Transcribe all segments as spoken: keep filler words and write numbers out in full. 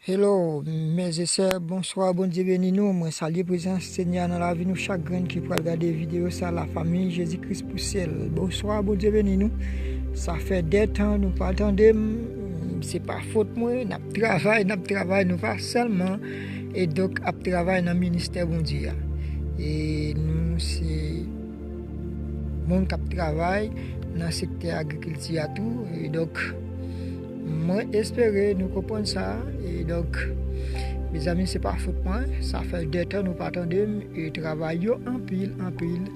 Hello, mes et sœurs, bonswa, Bondye beni nou. Mwen salye prezans Senyè a nan lavi nou chak grenn ki pral gade videyo sa, la famille Jésus-Christ pour ciel. Bonswa, Bondye beni nou. Sa fè de tan nou pa tande m. Se pa fòt mwen, n ap travay, n ap travay, nou pa sèlman, e donk ap travay nan ministè Bondye a. E nou se moun k ap travay nan sektè agrikilti a tou. E donk, mwen espere nou konprann sa. E donk, mezanmi, se pa fòt mwen. Sa fè de tan nou pa tande m. E travay yo anpil, anpil.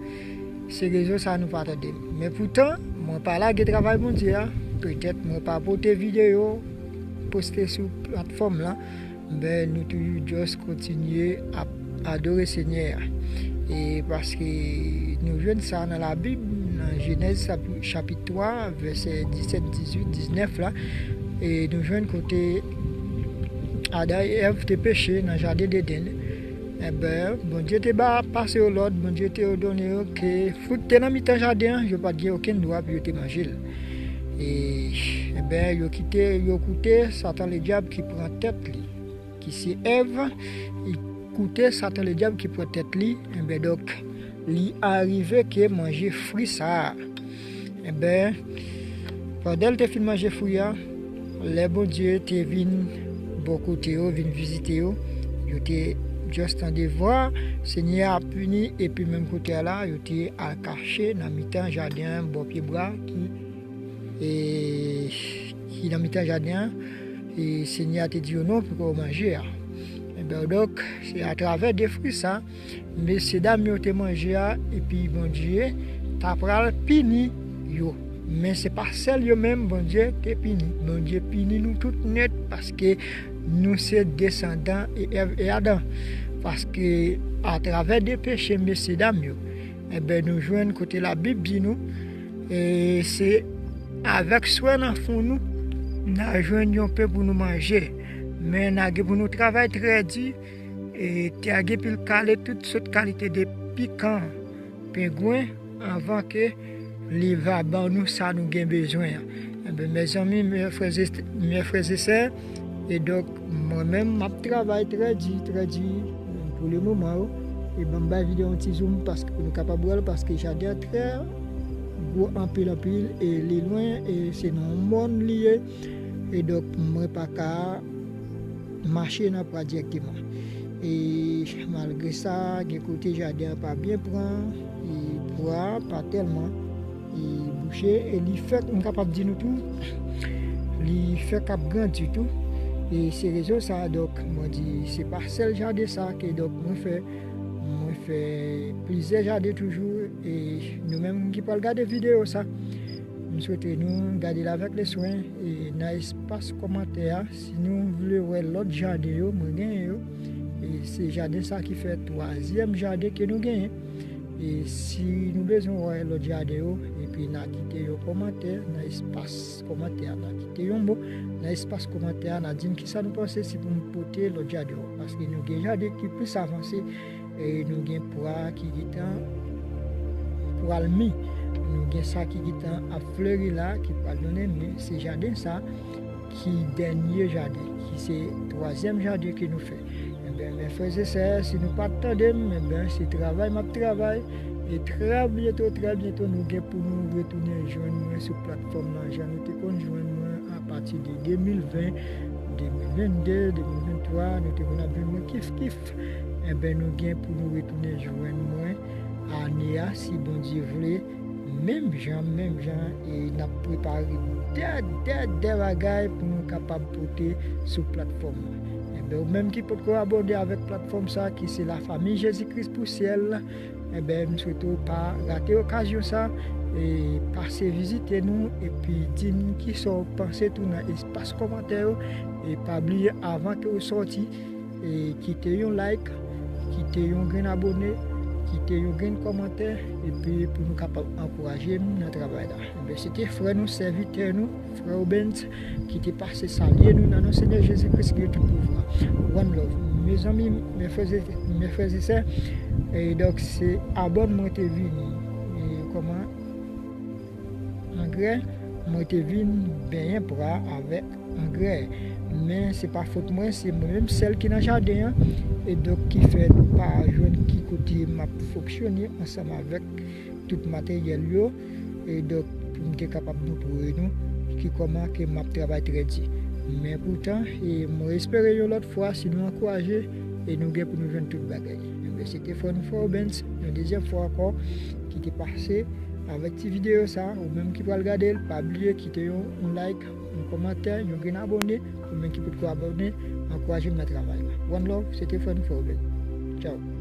Se rezon sa nou pa tande m. Men poutan, mwen pa lage travay Bondye a. Petèt mwen pa pote videyo, poste sou platfòm lan. Men nou toujou just kontinye ap adore Senyè a. E paske nou jwenn sa nan Labib, nan Jenèz chapi-, chapit twa, vèsè disèt, dizuit, diznèf la, e nou jwenn kote Adan e Èv te peche nan jaden Edenn. Enben, Bondye te ba, pase yo lòd, Bondye te òdone yo ke fwi k te nan mitan jaden an, yo pa t gen okenn dwa pou yo te manje l. E, enben, yo kite, yo koute Satan Ledyab ki pran tèt li, ki se Èv, li koute Satan Ledyab ki pran tèt li, enben, donk, li arive ke manje fwi sa a. Enben, pandan l te fin manje fwi a, lè Bondye te vin bò kote yo, vin vizite yo, yo te just tande vwa Senyè a ap vini, epi menm kote a la, yo te al kache nan mitan jaden an, bò pye bwa ki, e, ki nan mitan jaden an, e Senyè a te di yo non pou yo manje a. Enben, donk, se atravè de fwi sa, mesyedam yo te manje a, epi Bondye ta pral pini yo. Men se pa sèl yo menm Bondye te pini. Bondye pini nou tout nèt paske nou se desandan e Èv e Adan. Paske atravè de peche mesyedam yo, enben, nou jwenn kote Labib di nou, e se avèk swè nan fon nou, n a jwenn yon pen pou nou manje. Men n a gen pou nou travay trè di, e te a gen pou l kale tout sòt kalite de pikan, pengwen, anvan ke li va ban nou sa nou gen bezwen an. Enben, mezanmi, mes frères et, mes frères et sœurs, e donk, mwen menm, m ap travay trè di, trè di, pou le moman, o. E ban m bay videyo yon ti zoom, paske pou nou kapab wè l, paske jaden an trè gwo anpil, anpil, e li lwen, e se nan yon mòn li ye. E donk, mwen pa ka mache nan pwa dirèkteman. E malgre sa, gen kote jaden an pa byen pran, e pwa pa tèlman, e bouche, e li fèk, m kapab di nou tou, li fèk ap grandi tou. E se rezon sa, donk, mwen di, se pa sèl jaden sa ke, donk, mwen fè, mwen fè plizyè jaden toujou, e nou menm ki pral gade videyo sa, m swete nou gade l avèk leswen, e nan espas kòmantè a, si nou vle wè lòt jaden yo, mwen genyen yo. E se jaden sa ki fè twazyèm jaden ke nou genyen. E si nou bezwen wè lòt jaden yo, epi n a kite yon kòmantè nan espas kòmantè a, n a kite yon mo nan espas kòmantè a, n a di n kisa nou panse si pou n pote lòt jaden yo. Paske nou gen jaden ki plis avanse, e nou gen pwa ki gentan pral mi. Nou gen sa ki gentan ap fleri la, ki pral donnen mi. Se jaden sa ki dènye jaden, ki se twazyèm jaden ke nou fè. Enben, mes frères et sœurs, si nou pa t tande m, enben, se travay m ap travay. E trè byento, trè byento, nou gen pou nou retounen jwenn mwen sou platfòm nan, jan nou te konn jwenn mwen apati de de mil ven, de mil vennde, de mil venntwa, nou te konn ap jwenn mwen kif kif. Enben, nou gen pou nou retounen jwenn mwen ane a, si Bondye vle, menm jan, menm jan, e n ap prepare de, de, de bagay pou nou kapab pote sou platfòm nan. Enben, ou menm ki potko abòne avèk platfòm sa, ki se La Famille Jésus-Christ pour Ciel, enben, m swete w pa rate okazyon sa, e pase vizite nou, epi di n kisa w panse tou nan espas kòmantè yo, e pa bliye, avan ke w sòti, e kite yon like, kite yon grenn abòne, kite yon grenn kòmantè, epi pou nou kapab ankouraje m nan travay la. Enben, se te frè nou, sèvitè nou, frè Obens, ki te pase salye nou nan non Senyè Jezi Kris ki gen tout pouvwa. One love. Mezanmi, mes frères et, mes frères et sœurs, e donk, se abòn mwen te vini. E kòman? Angrè, mwen te vin benyen pwa avèk angrè. Men se pa fòt mwen, se mwen menm sèl ki nan jaden an. E donk ki fè nou pa jwenn ki kote m ap fonksyone ansanm avèk tout materyèl yo. E donk pou m te kapab montre nou ki kòman ke m ap travay trè di. Men poutan, e mwen espere yon lòt fwa, si nou ankouraje, e nou gen pou nou jwenn tout bagay. Enben, se te frè nou frè Obens, yon dezyèm fwa ankò, ki te pase avèk ti videyo sa. Ou menm ki pral gade l, pa bliye kite yon, yon like, yon kòmantè, yon grenn abòne, ou menm ki potko abòne, ankouraje m nan travay la. One love, se te frè nou frè Obens. Tchao.